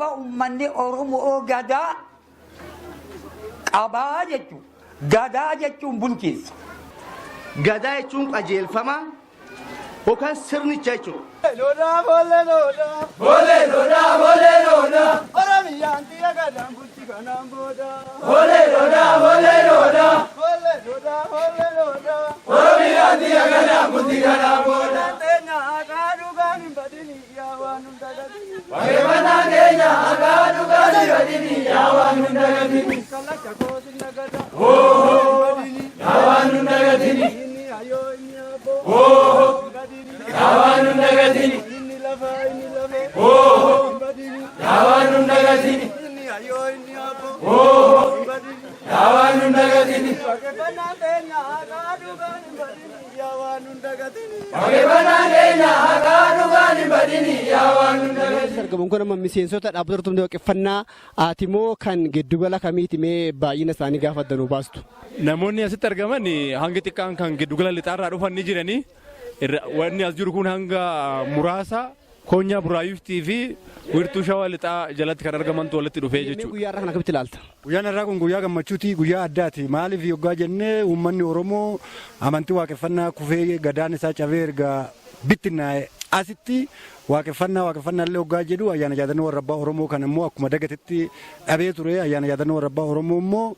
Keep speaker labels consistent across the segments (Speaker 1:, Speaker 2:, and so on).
Speaker 1: Jalqaba ummanni Oromoo Gadaa qabaa jechuudha. Gadaa jechuun bulchiinsa.
Speaker 2: Gadaa jechuun qajeelfama yookaan sirnicha jechuudha.
Speaker 3: Lola bolle lola.
Speaker 4: Bolle lola bolle lola.
Speaker 3: Oromiyaan xiyya gadaan bulti kanaan booda.
Speaker 4: Bolle lola bolle lola.
Speaker 3: Bolle lola bolle lola.
Speaker 4: Oromiyaan xiyya gadaan bulti kanaan booda.
Speaker 3: Teenya haqaa dhugaan hin badini yaa waan hunda gatini.
Speaker 4: Waaqeffannaan keenya haqaa dhugaan hin badini yaa waan hunda gatini.
Speaker 3: Kallacha koosinna gada.
Speaker 4: Hoo yaa waan hunda gatini.
Speaker 3: Inni hayoo inni abboo.
Speaker 4: Hoo
Speaker 3: Badini.
Speaker 4: yaa waan hunda gatini.
Speaker 3: Inni lafa inni lafa.
Speaker 4: Hoo
Speaker 3: Badini.
Speaker 4: yaa waan hunda gatini.
Speaker 3: Inni hayoo inni abboo.
Speaker 4: Hoo
Speaker 3: Badini.
Speaker 4: yaa waan hunda gatini.
Speaker 3: Waaqeffannaan teenya haqaa dhugaan hin badini yaa waan hunda gatini.
Speaker 4: Waaqeffannaan keenya haqaa dhugaan hin badini yaa waan hunda gatini.
Speaker 5: Argamuun kun amma miseensota dhaabbata hordoftee waaqeffannaa atimoo kan giddugala kamiiti mee baay'ina isaanii gaafa addanuu baastu?
Speaker 6: Namoonni asitti argaman hangi xiqqaan kan giddugala lixaarraa dhufan ni jiranii. Wanni as jiru kun hanga muraasa koonyaa Buraayyuuftii fi wiirtuu Shawaa Lixaa jalatti kan argamantu walitti dhufee jechuudha.
Speaker 5: Guyyaa irraa kana akkamitti ilaalta?
Speaker 7: Guyyaan har'aa kun guyyaa gammachuuti, guyyaa addaati. Maaliif yoggaa jennee, uummanni Oromoo amantii waaqeffannaa kufee, gadaan isaa cabee, erga bittinnaa'e asitti waaqeffannaa, waaqeffannaa illee hoggaa jedhu, ayyaana yaadannoo warra abbaa Oromoo kan immoo akkuma dagatetti dhabee ture. Ayyaana yaadannoo warra abbaa Oromoo immoo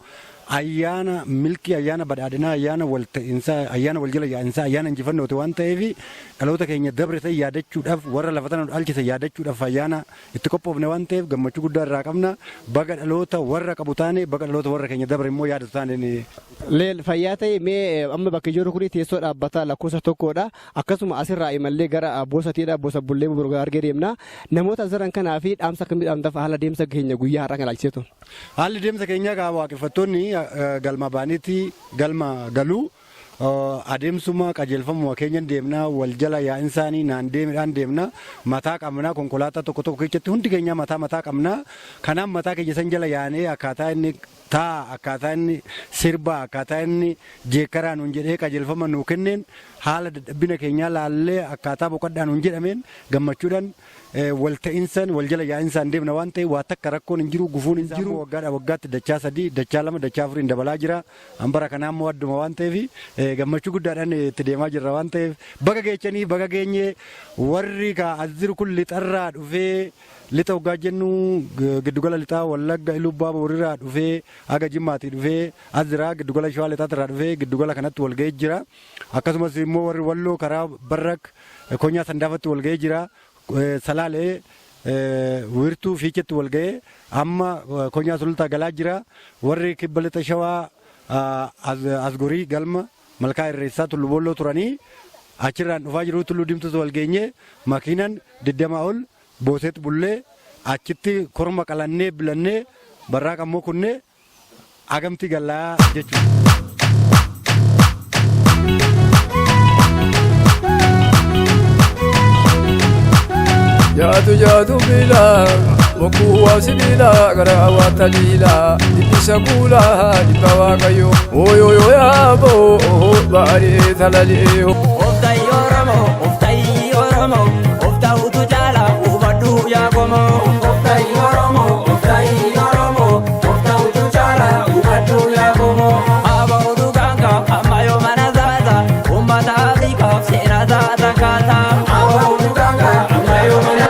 Speaker 7: ayyaana milkii, ayyaana badhaadhinaa, ayyaana walta'iinsaa, ayyaana waljala yaa'insaa, ayyaana injifannooti waan ta'eef, dhaloota keenya dabre ta'e yaadachuudhaaf, warra lafa tana nu dhaalchise yaadachuudhaaf ayyaana itti qophoofne waan ta'eef, gammachuu guddaa irraa qabna. Baga dhaloota warra qabu taane, baga dhaloota warra keenya dabre immoo yaadatu taane.
Speaker 5: Leel fayyaa ta'e. Mee amma bakki jiru kun teessoo dhaabbataa lakkoofsa tokkodha. Akkasuma asirraa imallee gara Boosatiidha. Boosa bullee argee deemna. Namoota as jiran kanaa fi dhaamsa akkamii dhaamtaaf haala deemsa keenya guyyaa har'aa kan ilaalchiseetu?
Speaker 7: Haalli deemsa keenyaa gaa waaqeffattoonni galma baaniitti galma galuu, adeemsuma qajeelfamuma keenyan deemna. Wal jala yaa'insaanii naan deemidhaan deemna. Mataa qabna, konkolaataa tokko tokko keessatti hundi keenya mataa mataa qabna. Kanaaf mataa keenya san jala yaanee, akkaataa inni taa, akkaataa inni sirba, akkaataa inni jeekkaraa nuun jedhee qajeelfama nuu kenneen, haala dadhabbina keenyaa laallee, akkaataa boqodhaa nuun jedhameen, gammachuudhaan walta'insaan wal jala yaa'insaan deemna waan ta'eef, waa takka rakkoon hin jiru, gufuun hin jiru. Waggaadha waggaatti dachaa sadii, dachaa lama, dachaa afuriin dabalaa jira. Hambara kanaa immoo adduma waan ta'eef, gammachuu guddaadhaan itti deemaa jirra waan ta'eef, baga geechanii, baga geenye. Warri ka as jiru kun lixarraa dhufee, lixa waggaa jennu giddugala lixaa Wallagga, Iluu Abbaa Boorirraa dhufee, haga Jimmaatii dhufee as jira. Giddugala Shawaa Lixaatirraa dhufee giddugala kanatti wal ga'ee jira. Akkasumas immoo warri Walloo karaa Barrak konyaa Sandaafatti wal ga'ee jira. Salaalee wiirtuu Fiichetti wal ga'ee amma konyaa Sulultaa galaa jira. Warri kibba lixa Shawaa Asgorii galma Malkaa Irreessaa Tullu Boolloo turanii achirraan dhufaa jiru. Tulluu Diimtuutti wal geenye, makiinan 20 ol Booseetti bullee, achitti korma qalannee bilannee, barraaq ammoo kunnee agamtii gallaa jechuudha.
Speaker 4: Jaatu jaatu bila bokkuu waa sibiila gara waa taliila dhibbisa kuula dhibba waaqayyo ooyooyoo yaaboo baaree talalee.
Speaker 8: Of ta'i Oromoo, of ta'i Oromoo, of ta'utu caala hubadhu yaa qomoo. Of ta'i Oromoo, of ta'i Oromoo, of ta'utu caala hubadhu yaa qomoo. Aba'utu gaanga amma yoo mana zaata, uummata Afrikaaf seera zaata kaata. Aba'utu gaanga amma yoo mana.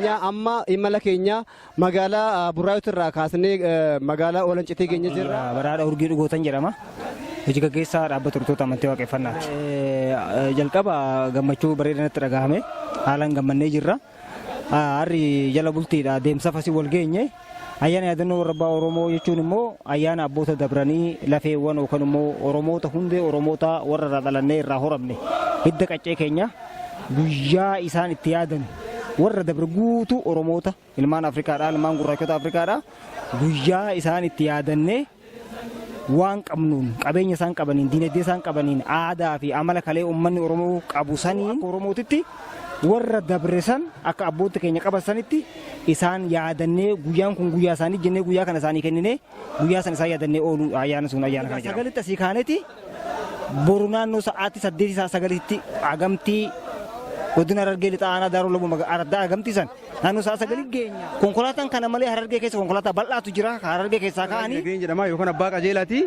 Speaker 5: keenya amma imala keenya magaalaa Burraayuutti irraa kaasnee magaalaa Olancitii geenye jirra.
Speaker 9: Baraadha Urgii Dhugootan jedhama. Hojii gaggeessaa dhaabbata hordoftoota amantii waaqeffannaati. Jalqaba gammachuu bareedanatti dhagahame, haalaan gammannee jirra. Harri jala bultiidha, deemsa fasii wal geenye. Ayyaana yaadannoo warra abbaa Oromoo jechuun immoo ayyaana abboota dabranii lafeewwan yookaan immoo Oromoota hundee Oromoota warra irraa dhalannee irraa horamne, hidda qaccee keenya, guyyaa isaan itti yaadan, warra dabre guutuu Oromoota ilmaan Afrikaadha, ilmaan gurraachota Afrikaadha, guyyaa isaan itti yaadannee waan qabnuun, qabeenya isaan qabaniin, dinagdee isaan qabaniin, aadaa fi amala kalee uummanni Oromoo qabu saniin, akka Oromootitti warra dabre san akka abboota keenya qaban sanitti isaan yaadannee, guyyaan kun guyyaa isaanii jennee, guyyaa kana isaanii kenninee, guyyaa san isaan yaadannee oolu, ayyaana sun ayyaana kana jedhama. Sagalitti asii kaaneeti boru naannoo sa'aatii 8 sa'a 9tti Agamtii, godina Harargee Lixaa, aanaa Daaroo Labuu, araddaa Agamtii san naannoo sa'a 9 geenya. Konkolaataan kana malee Harargee keessa konkolaataa bal'aatu jira. Harargee keessaa ka'anii.
Speaker 6: Nageen jedhama yookaan abbaa qajeelaati.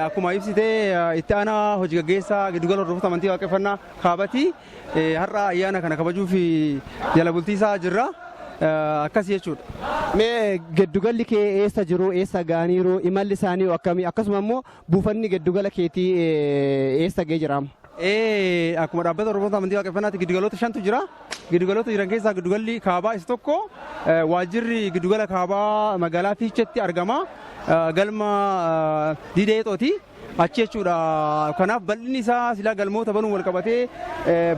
Speaker 6: Akkuma ibsitee itti aanaa hojii gaggeessaa giddugala hordoftoota amantii waaqeffannaa kaabati. Har'a ayyaana kana kabajuuf jala bultii isaa jirra. Akkasii jechuudha.
Speaker 5: Mee giddugalli kee eessa jiru, eessa ga'aniiru, imalli isaanii akkamii, akkasuma immoo buufanni giddugala keetii eessa ga'ee jira?
Speaker 6: Akkuma dhaabbata hordoftoota amantii waaqeffannaatti giddugaloota shantu jira. Giddugaloota jiran keessaa giddugalli kaabaa isa tokko. Waajjirri giddugala kaabaa magaalaa Fiicheetti argama. Galma Diidee Eexooti. Achi jechuudha. Kanaaf bal'inni isaa silaa galmoota banuun wal qabatee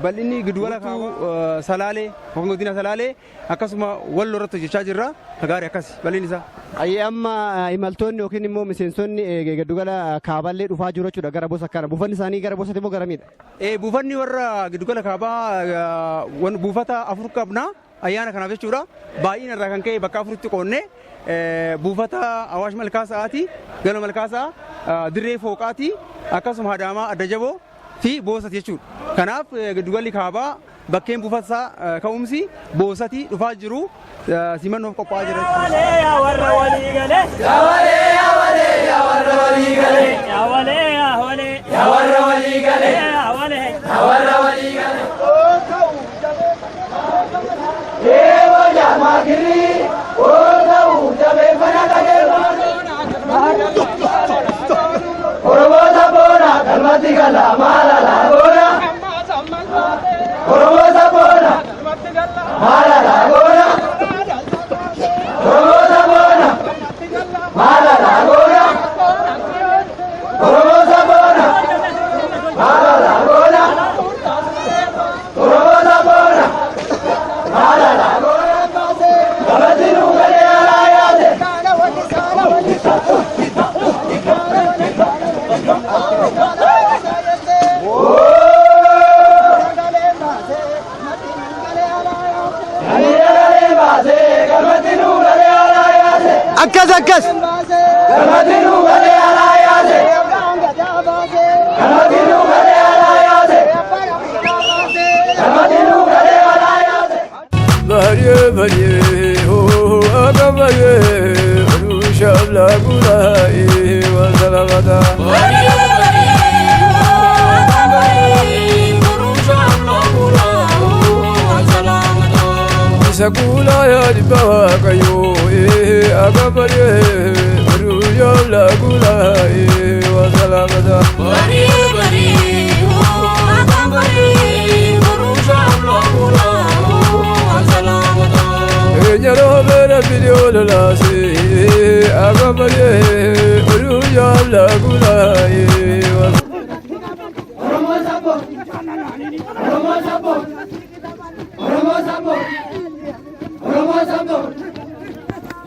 Speaker 6: bal'inni giddugala kaabaa Salaalee yookaan godina Salaalee akkasuma Walloo irratti hojjechaa jirra. Gaarii akkasi bal'inni isaa.
Speaker 5: Ayyee, amma imaltoonni yookiin immoo miseensonni giddugala kaaballee dhufaa jiru jechuudha gara bosa kana. Buufanni isaanii gara bosatti immoo garamiidha?
Speaker 6: Buufanni warra giddugala kaabaa buufata afur qabna ayyaana kanaaf jechuudha. Baay'ina irraa kan ka'e bakka afuritti qoonnee, buufata Awaash Malkaa Sa'aati, Galma Malkaa Sa'a, Dirree Fooqaati, akkasuma Hadaamaa Adda Jaboo fi Boosati jechuudha. Kanaaf giddugalli kaabaa bakkeen buufata isaa ka'umsi Boosati dhufaa jiru, simannoof qophaa'aa jira.
Speaker 8: Warra walii galee. Yawalee yawalee yaa warra walii galee. Yawalee yawalee yaa warra walii galee. Yawalee yaa warra walii galee. Eebo jaamaa kirrii oota'u jabeeffana qajeelfama. Oromoo sabboona galmatti gala maala goona. Oromoo sabboona maala goona. Oromoo sabboona maala goona. Oromoo sabboona maala goona. Oromoo sabboona maala goona. Galmatti nu galee alaa yaate.
Speaker 3: Akkas akkas.
Speaker 8: Galmatti nu galee alaa yaate. Galmatti nu galee alaa yaate. Galmatti nu galee alaa yaate.
Speaker 4: Bariye bariye ho bariye rushabla gulai wa salamata.
Speaker 8: Bariye bariye bariye rushabla gulai wa salamata.
Speaker 4: Sakula ya dibba kayo agabariye rushabla gulai wa salamata.
Speaker 8: Bariye bariye bariye rushabla gulai wa salamata.
Speaker 4: Nyaro bere video lasi agabariye rushabla gulai wa
Speaker 8: Oromoo sabbo. Oromoo sabbo. Oromoo sabbo. Oromoo sabbo.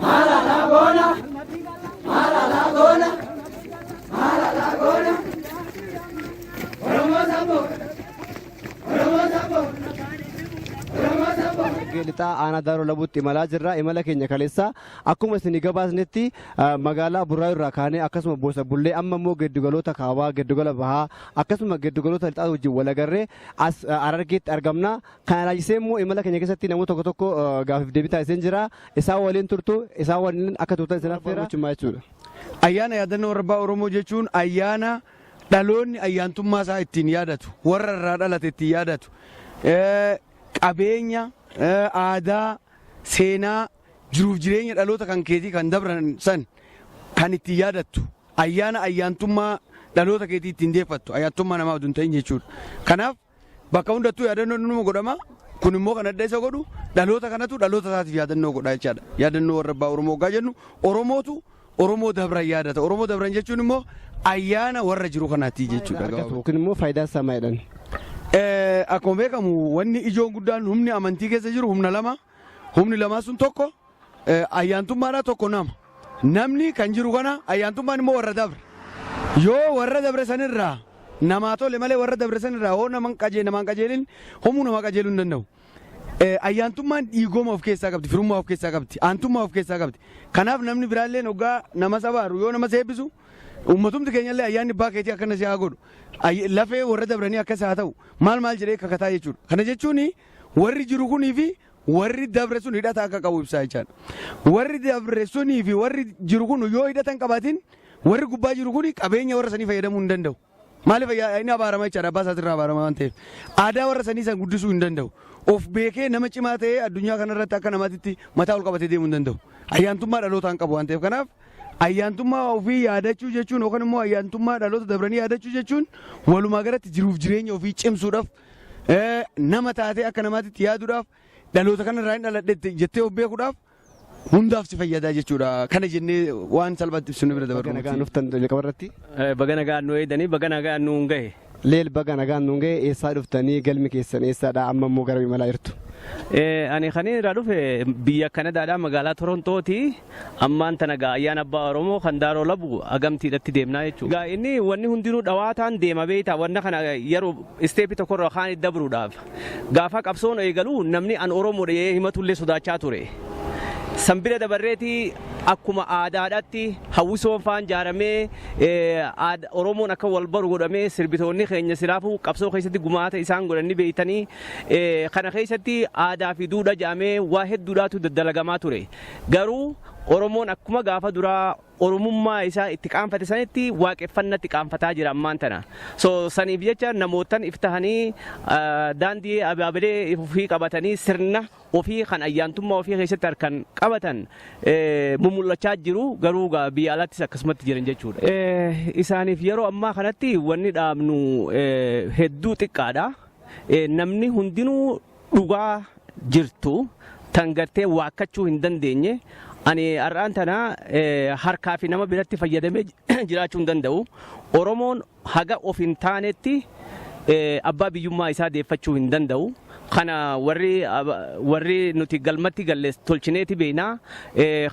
Speaker 8: Maala laagoona. Maala laagoona. Maala laagoona. Oromoo sabbo. Oromoo sabbo. Oromoo sabbo.
Speaker 5: Lixaa aanaa Daaroo Labuutti imalaa jirra. Imala keenya kaleessa akkuma isin gabaasnetti magaalaa Burraayuu irraa kaanee, akkasuma Boosa Bullee, amma immoo giddugaloota kaabaa, giddugala bahaa, akkasuma giddugaloota lixaa wajjin wal agarree as Harargeetti argamna. Kana ilaalchisee immoo imala keenya keessatti namoota tokko tokko gaafiif deebii taasiseen jira. Isaan waliin turtu, isaan waliin akka turtan isin affeera jechuudha.
Speaker 10: Ayyaana yaadannoo warra abbaa Oromoo jechuun ayyaana dhaloonni ayyaantummaa isaa ittiin yaadatu, warra irraa dhalate ittiin yaadatu, qabeenya, aadaa, Seenaa jiruuf jireenya dhaloota kan keetii kan dabran san kan ittiin yaadattu, ayyaana ayyaantummaa dhaloota keetii ittiin deeffattu, ayyaantummaa namaa osoo hin ta'in jechuudha. Kanaaf bakka hundattuu yaadannoon numa godhama. Kun immoo kan adda isa godhu dhaloota kanatu dhaloota isaatiif yaadannoo godha jechaadha. Yaadannoo warra abbaa Oromoo hoggaa jennu Oromootu Oromoo dabran yaadata. Oromoo dabran jechuun immoo ayyaana warra jiru kanaati jechuudha.
Speaker 5: Argatu yookiin immoo faayidaan isaa maalidhaan?
Speaker 10: Akkuma beekamu wanni ijoon guddaan humni amantii keessa jiru humna lama. Humni lamaa sun tokko ayyaantummaadha, tokko nama. Namni kan jiru kana, ayyaantummaan immoo warra dabre. Yoo warra dabre sanirraa namaa tole malee, warra dabre sanirraa hoo naman qajee namaan qajeelin homuu namaa qajeeluu hin danda'u. Ayyaantummaan dhiigooma of keessaa qabdi, firummaa of keessaa qabdi, aantummaa of keessaa qabdi. Kanaaf namni biraallee hoggaa nama sabaaru yoo nama seebbisu, uummatumti keenyallee ayyaanni abbaa keetii akkana si haa godhu, lafee warra dabranii akkas haa ta'u, maal maal jedhee kakataa jechuudha. Kana jechuun warri jiru kunii fi warri dabre sun hidhata akka qabu ibsaa jechaadha. Warri dabre sunii fi warri jiru kun yoo hidhata hin qabaatin, warri gubbaa jiru kun qabeenya warra sanii fayyadamuu hin danda'u. Maaliif? Inni abaarama jechaadha, abbaa isaatirraa abaarama waan ta'eef. Aadaa warra sanii san guddisuu hin danda'u. Of beekee nama cimaa ta'ee addunyaa kanarratti akka namaatitti mataa ol qabatee deemuu hin danda'u. Ayyaantummaa dhalootaan qabu waan ta'eef, kanaaf ayyaantummaa ofii yaadachuu jechuun yookaan immoo ayyaantummaa dhaloota dabranii yaadachuu jechuun walumaa galatti jiruuf jireenya ofii cimsuudhaaf, nama taatee akka namaatitti yaaduudhaaf, dhaloota kanarraa hin dhaladhe jettee of beekuudhaaf hundaaf si fayyadaa jechuudha. Kana jennee waan salphaatti ibsinu bira dabarru.
Speaker 5: Baga nagaan dhuftan jalqaba irratti.
Speaker 11: Baga nagaan nu eedanii, baga nagaan nuun gahe.
Speaker 5: Leel, baga nagaan nuun gahe. Eessaa dhuftanii? Galmi keessan eessaadha? Amma immoo gara imalaa jirtu?
Speaker 11: Ani kan irraa dhufe biyya Kanadaadhaa, magaalaa Torontooti. Ammaan tana gaa ayyaana abbaa Oromoo kan Daaroo Labu agamtiidhatti deemnaa jechuudha. Gaa inni wanni hundinuu dhawaataan deema beektaa, wanna kana yeroo step tokkorra kaan dabruudhaaf. Gaafa qabsoon eegalu namni an Oromoodha jedhee himatullee sodaachaa ture. San bira dabarreeti akkuma aadaadhaatti hawwisoon faan ijaaramee, Oromoon akka wal baru godhamee, sirbitoonni keenya silaafuu qabsoo keessatti gumaata isaan godhan ni beektanii, kana keessatti aadaa fi duudhaa jedhamee waa hedduudhaatu daddalagamaa ture. Garuu Oromoon akkuma gaafa duraa Oromummaa isaa itti qaanfate sanitti waaqeffannatti qaanfataa jira ammaan tana. So saniif jecha namootan if tahanii daandii abaabilee ofii qabatanii, sirna ofii kan ayyaantummaa ofii keessatti harkan qabatan mumul'achaa jiru, garuu biyya alaattis akkasumatti jiran jechuudha. Isaaniif yeroo ammaa kanatti wanni dhaabnu hedduu xiqqaadha. Namni hundinuu dhugaa jirtu tan gartee waakkachuu hin dandeenye, ani har'aan tana harkaa fi nama biratti fayyadamee jiraachuu hin danda'u. Oromoon haga of hin taanetti abbaa biyyummaa isaa deeffachuu hin danda'u. Kana warri nuti galmatti galle tolchineeti beekna.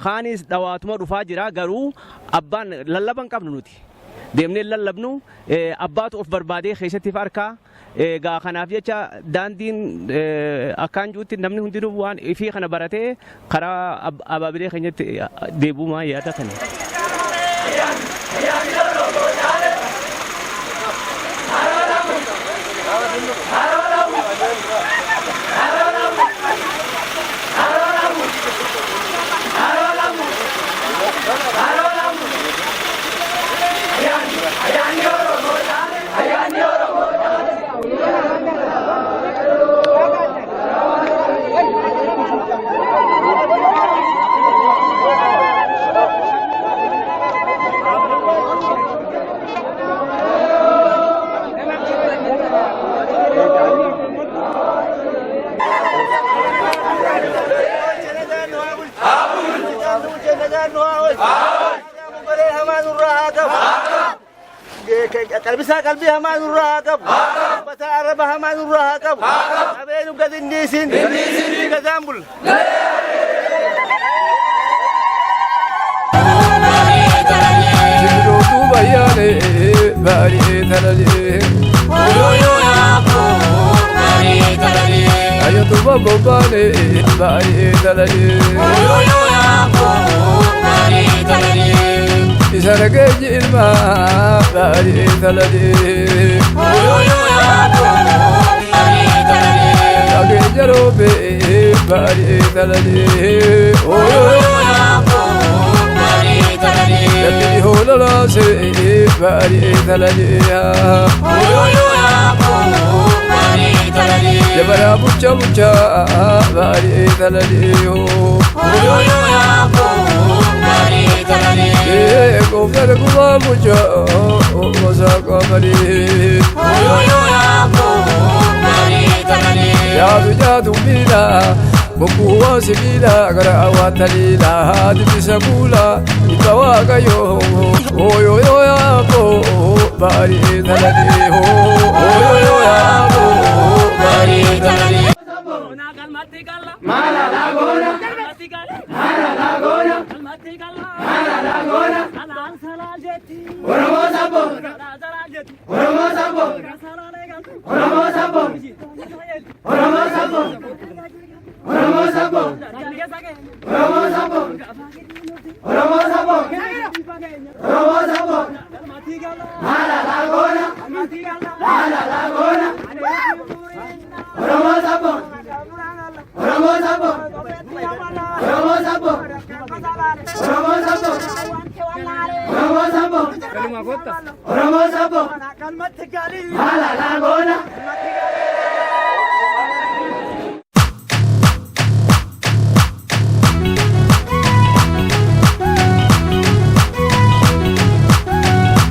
Speaker 11: Kaanis dhawaatuma dhufaa jira, garuu abbaan lallaba hin qabnu nuti. Deemnee lallabnu, abbaatu of barbaadee keessatti harkaa. Egaa kanaaf jecha daandiin akkaan jirutti namni hundinuu waan ifii kana baratee karaa abaabilee keenyatti deebi'umaa yaada kana.
Speaker 3: Qalbisaa qalbii hamaa nurraa haa qabu. Mataa arraba hamaa nurraa haa qabu. Qabee nu gadi hin dhiisin. Gadaan bulla.
Speaker 4: Jibrootu bayyaane baay'ee talalee. Ayyootu bobbaane baay'ee talalee. Isa dhageeji ilmaa baay'ee talalee. Dhageeja roobee baay'ee talalee. Namni hoololaasee baay'ee talalee. Jabana bucha bucha baari talali ho. Gooftaan gubbaa bucha gosa qabali. Yaadu jaadu miila bokkuu sibiila gara awwaataliila dibisa kuula dhibba waaqayyoo ooyoo yaaboo baari talali ho ooyoo yaaboo baari talali.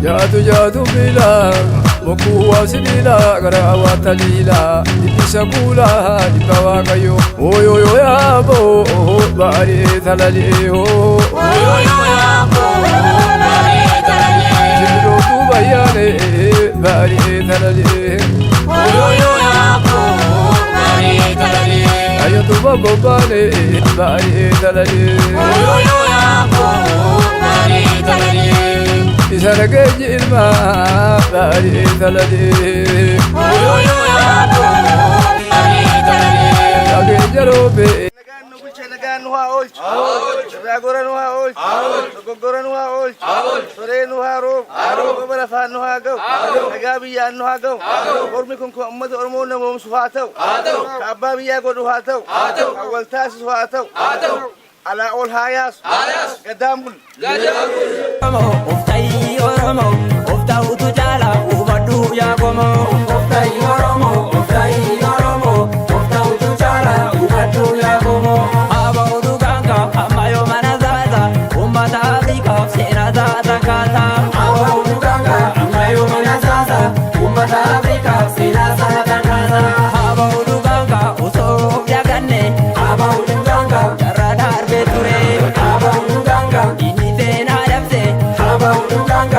Speaker 4: Jaatu jaatu miila bokkuu sibiila gara awwaataliila dhibbisa kuula dhibba waaqayyo ooyoo yaaboo baari talali hoo. Sibilootu bayyaane baari talali. Ayyotu babbaane baari talali. Isa dhageeji ilmaa baari talali. Dhageeja roobee.
Speaker 3: Nagaan nu haa oolchu. Irraa gora nu haa oolchu. Dogoggora nu haa oolchu. Soree nu haa roobu. Rooba lafaan nu haa ga'u. Nagaa biyyaan nu haa ga'u. Ormi kun kan uummata Oromoo namoomsu haa ta'u. Kan abbaa biyyaa godhu haa ta'u. Kan wal taasisu haa ta'u. Alaa ol haa yaasu. Gadaan bulu.
Speaker 8: Of ta'ii Oromoo, of ta'utu caala hubadhu yaa qomoo.